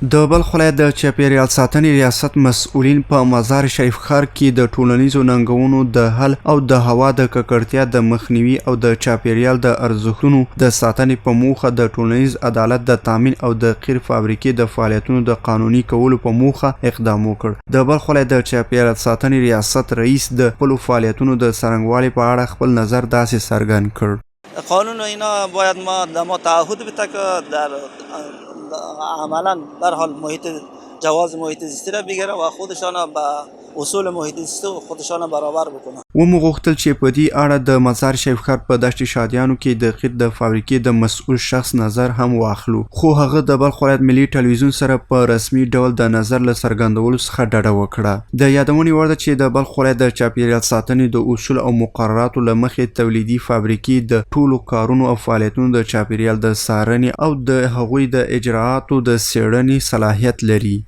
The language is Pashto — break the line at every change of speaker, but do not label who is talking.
د بلخ ولایت د چاپیریال ساتنې ریاست مسؤلین په مزار شریف ښار کې د ټولنیزو ننګونو د حل او د هوا د ککړتیا د مخنیوي او د چاپیریال د ارزښتونو د ساتنې په موخه د ټولنیز عدالت د تامین او د قیر فابریکې د فعالیتونو د قانوني کولو په موخه اقدام وکړ. د بلخ ولایت د چاپیریال ساتنې ریاست رئیس د خپلو فعالیتونو د څرنګوالي په اړه خپل نظر داسې څرګند کړ.
قانون اینا باید ما در ما تعهد بده که در عملا در حال محیط جواز محیط زیستی را بگیره و خودشان به اصول محیط زیستی خودشان برابر بکنه.
ومو غوښتل چې په دې اړه د مزار شریف ښار په دشت شادیانو کې د قیر د فابریکې د مسؤل شخص نظر هم واخلو، خو هغه د بلخ ولایت ملي ټلویزیون سره په رسمي ډول د نظر له څرګندولو څخه ډډه وکړه. د یادونې وړ ده چې د بلخ ولایت د چاپیریال ساتنې د اصولو او مقرراتو له مخې تولیدي فابریکې د ټولو کارونو او فعالیتونو د چاپیریال د څارنې او د هغوی د اجرااتو د څېړنې صلاحیت لري.